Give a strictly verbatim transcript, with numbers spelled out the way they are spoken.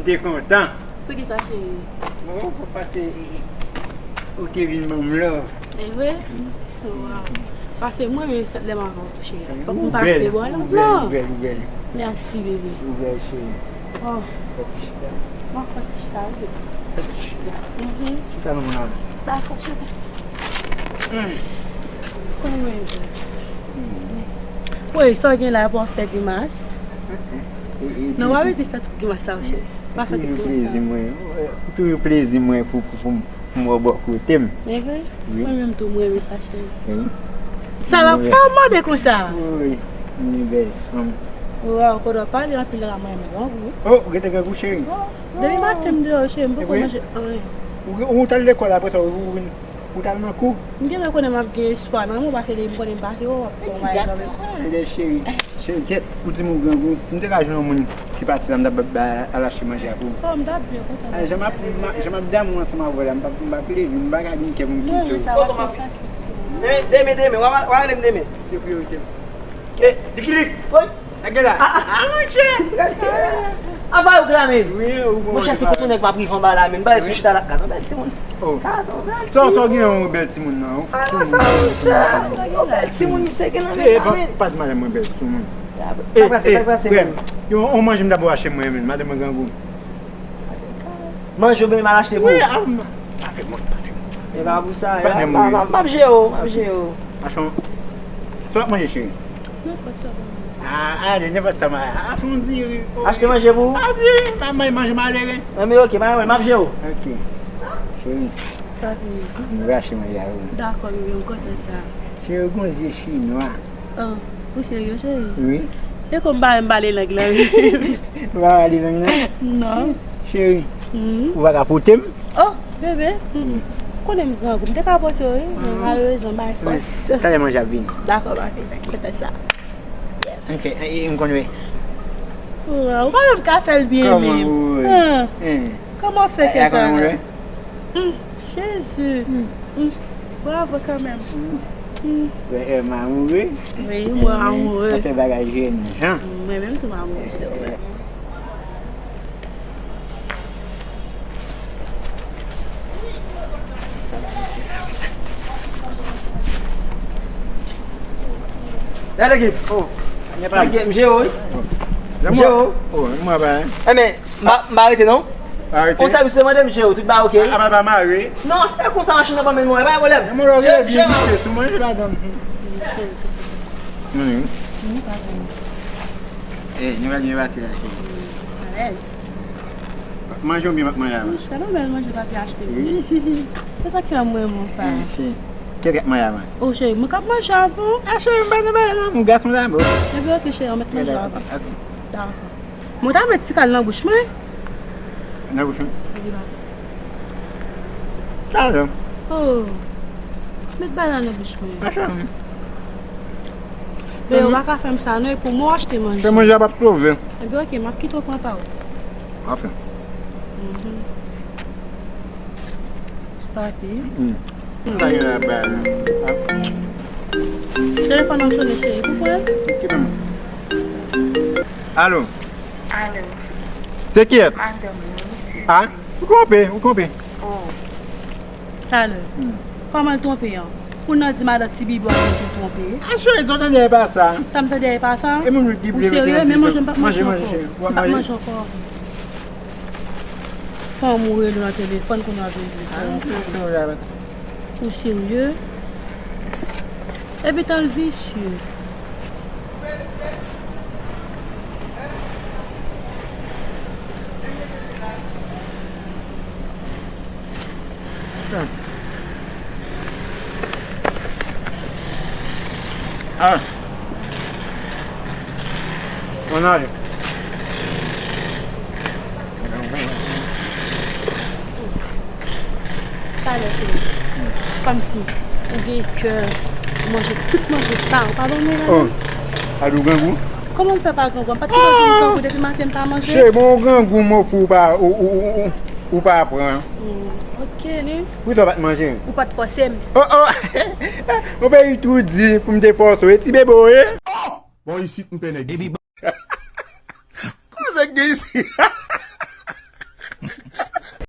Te kontan. Poukisa, cheri? Bon, paske ou te vin ban m love. E vre? Waw. Paske mwen menm lè m avè w tou, cheri. Fòk m pase bò love lan. Ou bèl, ou bèl, ou bèl. Mèsi, bebe. Ou bèl, cheri. Oh. Fè ti chita. M ap fè ti chita, wi. Fè ti chita. Mhm. Chita nan mwen la. Dakò, cheri. Konnen mwen vre. Woy, sa w gen la pou w ap fè grimas? Non, w ap rete fè tout grimas sa yo, cheri. Pa fè tout grimas sa yo. Ou toujou plezi mwen, ou toujou plezi mwen pou, pou, pou, pou m wè w bò kote m. E vre? Wi. Mwen menm tou, mwen renmen sa, cheri. Wi. Sa l ap, sa w ap mande konsa? Wi, wi, bèl fanm. Waw, kote w pale anpil la, mwen renmen grangou. Oh, ou gentan grangou, cheri? Depi maten m deyò, cheri, m poko manje anyen. Ou, ou t al lekòl, apre sa, ou vin, ou t al nan kou? M genlè konnen m ap gen espwa nan ou, paske depi m konnen m pase, w ap pran manje kanmenm. Lè cheri, cheri, kèt, ou di m ou grangou. Si m te ka jwenn yon moun ki pase la, m t ap ba, al achte manje a pou ou. Oh, m t ap byen kontan. Ah, jan m ap, jan m ap damou ansanm avè w la, m p ap, m p ap leve, m pa ka gen kè pou m kite w. Mwen renmen sa, w ap fè m sansib tou. Demen, demen, demen, w a, w a rele m demen. Se priyorite m. Eh, Liklik! Wi. Nèg la. Ah, ah. Ah, monchè. Apa yo klame? Wi, ou bon. Monchè, se kote nèg m ap rive anba la, men. Bagay sou chita la. Gad yon bèl timoun. Oh. Gad yon bèl timoun. Sa, sa gen yon bèl timoun nan. Ah, sa, monchè. Yon bèl timoun, misye gen nan men la, men. Pa di madanm mwen bèl timoun. Eh, pa prese, pa prese, men. Yo, on manje m dabò achte mwen, men. Madanm mwen grangou. Manje oubyen m al achte pou ou? Wi, a, m, pa fè mwen, pa fè mwen. E pa pou sa, m ap jere w, m ap jere w. Achte yon, sa w ap manje, cheri? Nenpòt sa w manje. Ah, ale, nenpòt sa, ma, achte yon diri. Achte manje pou ou? Ah, diri, m ap manje, manje malere. Nan, men ok, pa gen pwoblèm, m ap jere w. Ok. Cheri, m rache manje a, wi. Dakò, bebe, m kontan sa. Cheri, ou gon zye chinwa. Oh, ou serye, cheri? Wi. E kòm m pa renmen pale lang lan, wi. Ou pa pale lang lan? Non. Cheri, ou pa ka pote m? Oh, bebe. Konnen m grangou. M te ka pote w, wi, men malerezman, m pa gen fòs. Talè manje ap vini. Dakò, papi. Fè sa. Ok, e, e, m konn wè. Ou pa menm ka fè l byen menm. Kòman ou wè? Kòman w fè fè sa? Jezi. Bravo kanmenm. Wè, Emma amoure. Wi, mwen amoure. Sa fè bagay jèn jan. Mwen menm tou m amoure sou ou. Gade ki. Oh. Tranquille, m jere w, wi. M jere w. Oh, mwen pa. Enben, m pa, m pa arete non. Arete. Konsa misye mande m jere w, tout bagay ok. A, a pa mare. Non, e konsa machin nan pa menm non, e pa gen pwoblèm. Mwen lè w rele byen vise sou manje ladan. Wi. Eh, nou va byen pase la, cheri. Alèz. Manje oubyen m ap manje avan? Monchè, pa bèl manje papi achte pou mwen. Se sa k fè mwen renmen w sa. Kèt, kèt manje avan. Oh, cheri, mwen k ap manje avan. Ah, cheri, m pa nan bagay la, m gason dabò. Ebyen, ok, cheri, ann mèt manje avan. Ok. Dakò. Mwen ta met ti kal nan bouch mwen. Nan bouch mwen? Wi, ba. Talè. Oh. Met bagay la nan bouch mwen. Machè. Men ou pa ka fè m sa non, e pou mwen w achte manje. Fè manje a p ap sove. Ebyen, ok, m ap kite w pran pa w. Anfen. Mhm. Papi. Mm. M pa gen la bay la. Telefòn nan sonnen, cheri, pou pran. Kite m. Alo. Alo. Se kiyès? Madanm, wi, mesye. Ah, ou twonpe, ou twonpe. Oh. Talè. Hmm. Kòman l twonpe an? Pou nan di madan Ti Bibi w ap di l twonpe. Ah, cheri, sa w tande e pa sa. Sa m tande e pa sa? E moun ki ble mete nan ti. Ou serye? Men manje m p ap manje ankò. Manje, manje, cheri. W ap manje? M p ap manje ankò. Fanm ou rele w nan telefòn kounye a w ap vin di l twonpe. Ah, non, non, non. Ou serye? Epi tan l visye. Ah. Ann ale. Talè, cheri. Kòmsi ou gen kè manje tout manje sa, ou pa ban mwen la menm? Oh, Adou grangou. Kòman m fè pa grangou? M pa t gentan di w grangou depi maten m pa manje? Cheri, bon, ou grangou, mwen fou, ou pa, ou, ou, ou, ou, ou pa pran. Hmm, ok, li. Poukisa w pa t manje? Ou pa t fòse m. Oh, oh! Yon peyi tou di pou m te fòse w, e ti bebe w ye? Oh! Bon, isit, m pè nèg isit. Kòman nèg gen isit?